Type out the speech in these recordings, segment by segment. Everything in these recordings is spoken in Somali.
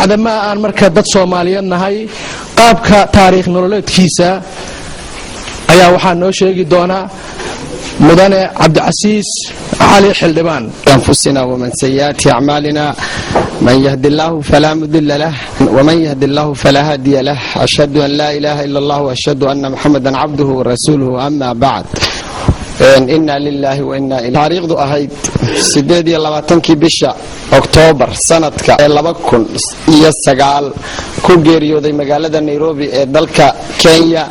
Bacdamaa aan marka dad Soomaaliyeed nahay, qaabka taariikh nololeedkiisa ayaa waxaa noo sheegi doona mudane Cabdicasiis Cali Xildhibaan. أنفسنا ومن سيئات أعمالنا، من يهد الله فلا مضل له ومن يهد الله فلا هادي له. أشهد أن لا إله إلا الله وأشهد أن محمدا عبده ورسوله. أما بعد، إنا لله وإنا إليه. Taariikhdu ahayd 28-kii bisha Oktoobar sanadka ee 2009 ku geeriyooday magaalada Nairobi ee dalka Kenya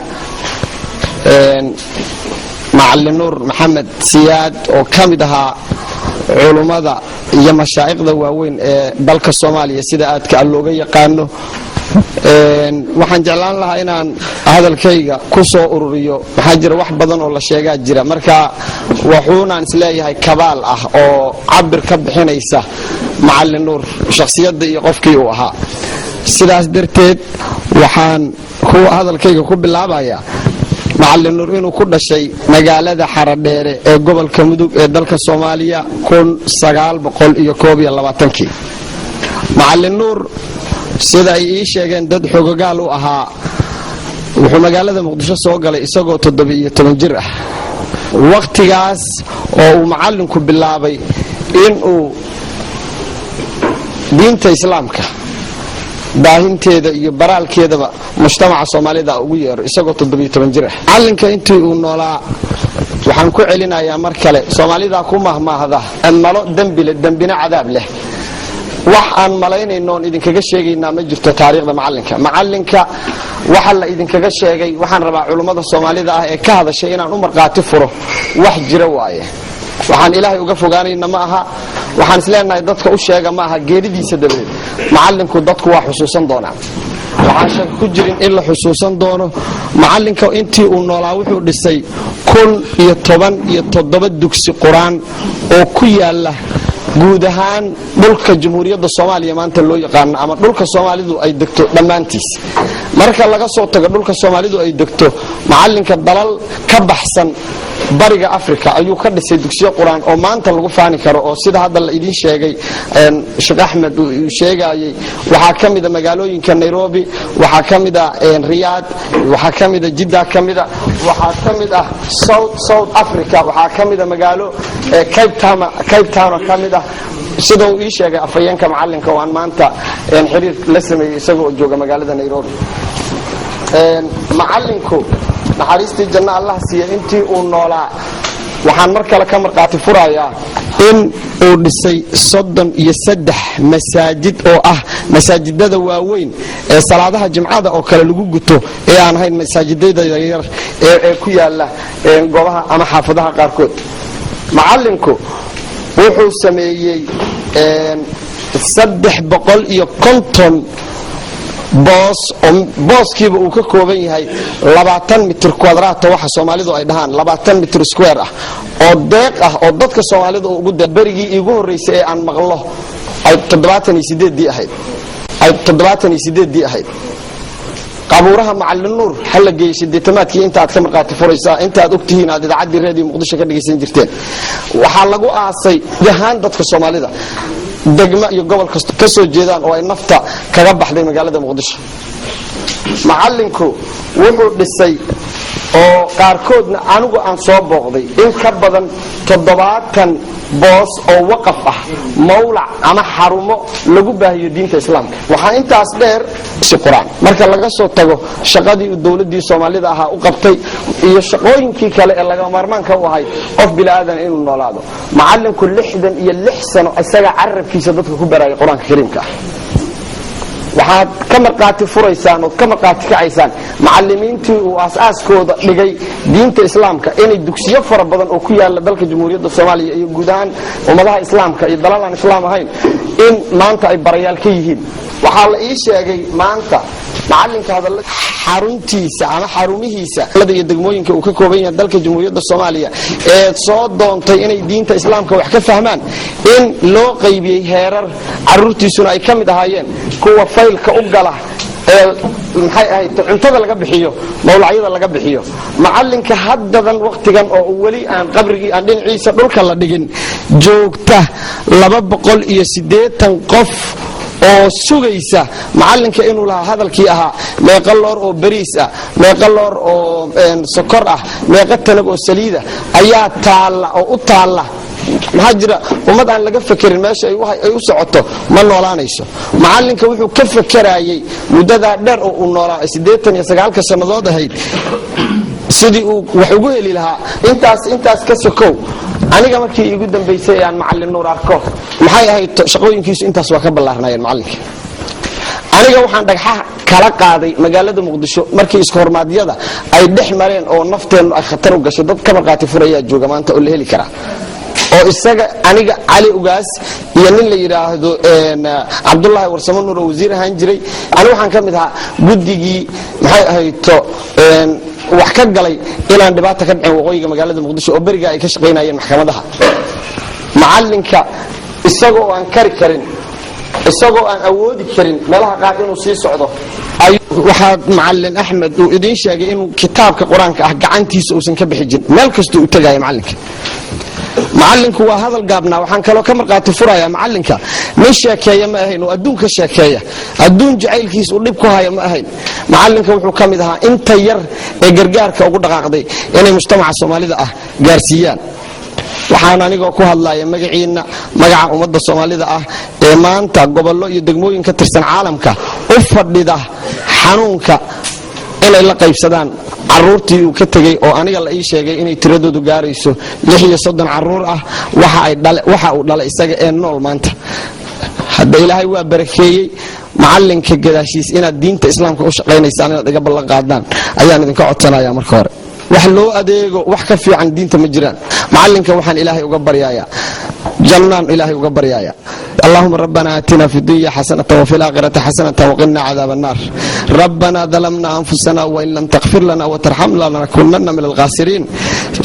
Macalin Nuur Maxamed Siyaad, oo ka mid ahaa culummada iyo mashaa'iqda waaweyn ee dalka Soomaaliya sida aadka looga yaqaano. Waxaan jeclaan lahaa inaan hadalkayga ku soo ururiyo, maxaa jira wax badan oo la sheegaa jira. Marka wuxuunaan isleeyahay kabaal ah oo cabir ka bixinaysa Macalin Nuur shakhsiyadda iyo qofkii uu ahaa. Sidaas darteed waxaan hadalkayga ku bilaabayaa Macalin Nuur inuu ku dhashay magaalada Xaradheere ee gobolka Mudug ee dalka Soomaaliya kii. Macalin Nuur, sida ay ii sheegeen dad xogogaal u ahaa, wuxuu magaalada Muqdisho soo galay isagoo 17 jir ah, wakhtigaas oo uu macallinku bilaabay inuu diinta Islaamka baahinteeda iyo baraalkeedaba mujtamaca Soomaalida ugu yeero, isagoo 17 jir ah. Macalinka intii uu noolaa, waxaan ku celinayaa mar kale, Soomaalida ku mahmaahda malo dembile dembina cadaab leh. Wax aan malaynayno oon idinkaga sheegaynaa ma jirto taariikhda macalinka. Macalinka waxa la idinkaga sheegay, waxaan rabaa culummada Soomaalida ah ee ka hadashay inaan u markhaati furo, wax jira waaye. Waxaan Ilaahay uga fogaanayna ma aha, waxaan isleenahay dadka u sheega ma aha. Geeridiisa dabadeed macalinku dadku waa xusuusan doonaa, waxaan shaki ku jirin in la xusuusan doono. Macalinka intii uu noolaa wuxuu dhisay 1017 dugsi Qur-aan oo ku yaala guud ahaan dhulka Jamhuuriyadda Soomaaliya maanta loo yaqaano ama dhulka Soomaalidu ay degto dhammaantiis. Marka laga soo tago dhulka Soomaalidu ay degto, macalinka dalal ka baxsan Bariga Africa ayuu ka dhisay dugsiyo Qur-aan oo maanta lagu faani karo, oo sida hadda la idiin sheegay, Sheekh Axmed uu sheegayay, waxaa ka mida magaalooyinka Nairobi, waxaa ka mida Riyaad, waxaa ka mida Jidda, ka mida waxaa ka mid ah South Africa, waxaa ka mida magaalo Cape Town ka mid ah, sida uu ii sheegay afhayeenka macalinka oo aan maanta xiriir la sameeyey isagoo jooga magaalada Nairobi. Macalinku, naxariistii janno Allah siiya, intii uu noolaa waxaan mar kale ka markhaati furayaa in uu dhisay 33 masaajid oo ah masaajidada waaweyn ee salaadaha Jimcada oo kale lagu guto, ee aan ahayn masaajidada yaryar ee ku yaala goobaha ama xaafadaha qaarkood. Macalinku wuxuu sameeyey 350 boos oo booskiiba uu ka kooban yahay 20 mitir kwadraato, waxa Soomaalidu ay dhahaan 20 mitir square ah, oo deeq ah oo dadka Soomaalida ugu berigii iigu horreysay ee aan maqlo ay 78-dii ahayd, ay 78-dii ahayd. Qabuuraha Macalin Nuur ha la geeyey sideetamaadkii. Inta aad ka markhaati furaysaa, inta aad ogtihiin, aad idaacaddii Reediyo Muqdisho ka dhegaysan jirteen, waxaa lagu aasay ahaan dadka Soomaalida degmo iyo gobol kasta ka soo jeedaan oo ay nafta kaga baxday magaalada Muqdisho. Macalinku wuxuu dhisay, oo qaarkoodna anigu aan soo booqday, in ka badan 70 boos oo waqaf ah, mawlac ama xarumo lagu baahiyo diinta Islaamka. Waxaa intaas dheer si Qur-aan. Marka laga soo tago shaqadii uu dowladii Soomaalida ahaa u qabtay iyo shaqooyinkii kale ee laga maarmaanka u ahay qof bini'aadan inuu noolaado, macalinku 66 sano isaga carabkiisa dadka ku barayay Qur-aanka Kariimka ah. Waxaad ka markhaati furaysaan ood ka markhaati kacaysaan macalimiintii uu aas-aaskooda dhigay diinta Islaamka inay dugsiyo fara badan oo ku yaala dalka Jamhuuriyadda Soomaaliya iyo guud ahaan ummadaha Islaamka iyo dalal aan Islaam ahayn in maanta ay barayaal ka yihiin. Waxaa la ii sheegay maanta macalinka hadalla xaruntiisa ama xarumihiisa iyo degmooyinka uu ka kooban yahay dalka Jamhuuriyadda Soomaaliya ee soo doontay inay diinta Islaamka wax ka fahmaan in loo qaybiyey heerar, caruurtiisuna ay ka mid ahaayeen kuwa faylka u gala ee maxay ahayd cuntada laga bixiyo, mawlacyada laga bixiyo. Macalinka haddadan wakhtigan oo weli aan qabrigii aan dhinaciisa dhulka la dhigin joogta 280 qof. Oo sugaysa macallinka inuu lahaa hadalkii ahaa: meeqa loor oo bariis ah, meeqa loor oo sokor ah, meeqa tanag oo saliida ayaa taalla oo u taalla? Maxaa jira? Ummad aan laga fekerin meesha ay u socoto ma noolaanayso. Macallinka wuxuu ka fekerayey muddadaa dheer oo uu noolaa, 89-ka sannadood ahayd, sidii uu wax ugu heli lahaa. Intaas ka sokow, aniga markii iigu dambaysay aan Macallin Nuur arko, maxay ahayd, shaqooyinkiisu intaas waa ka ballaarnaayeen. Macallinka aniga waxaan dhagxaha kala qaaday magaalada Muqdisho markii iskahormaadyada ay dhex mareen oo nafteennu ay khatar u gashay. Dad ka marqaati furayaa jooga maanta oo la heli karaa, oo isaga, aniga, Cali Ugaas iyo nin la yidhaahdo Cabdulaahi Warsamo Nuur oo wasiir ahaan jiray. Ani waxaan ka mid ahaa guddigii, maxay ahayto, wax ka galay inaan dhibaata ka dhicin waqooyiga magaalada Muqdisho oo beriga ay ka shaqaynayeen maxkamadaha. Macalinka isagoo aan kari karin, isagoo aan awoodi karin meelaha qaar inuu sii socdo, waxaa Macalin Axmed uu idiin sheegay inuu kitaabka Qur-aanka ah gacantiisa uusan ka bixi jirin meel kastuu u tegaya. Macalinka, macalinku waa hadal gaabnaa. Waxaan kaloo ka marqaati furaya, macalinka nin sheekeeya ma ahayn oo adduun ka sheekeeya, adduun jacaylkiis uu dhib ku haya ma ahayn. Macalinka wuxuu ka mid ahaa inta yar ee gargaarka ugu dhaqaaqday inay mujtamaca Soomaalida ah gaarsiiyaan. Waxaan anigoo ku hadlaya magaciinna, magaca ummadda Soomaalida ah ee maanta gobollo iyo degmooyin ka tirsan caalamka u fadhida xanuunka inay la qaybsadaan caruurtii uu ka tegey, oo aniga la ii sheegay inay tiradoodu gaarayso 36 caruur ah, waxa uu dhalay isaga ee nool maanta. Hadda Ilaahay waa barakeeyey. Macalinka gadaashiis inaad diinta Islaamka u shaqaynaysaan, inaad iga ballan qaadaan ayaan idinka codsanaya. Marka hore, wax loo adeego wax ka fiican diinta ma jiraan. Macalinka waxaan Ilaahay uga baryaaya jannaan, Ilaahay uga baryaaya. اللهم ربنا آتنا في الدنيا حسنة وفي الآخرة حسنة وقنا عذاب النار. ربنا ظلمنا أنفسنا وإن لم تغفر لنا وترحمنا لنكونن من الخاسرين.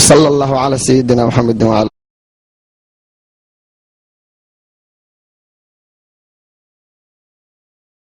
صلى الله على سيدنا محمد وعلى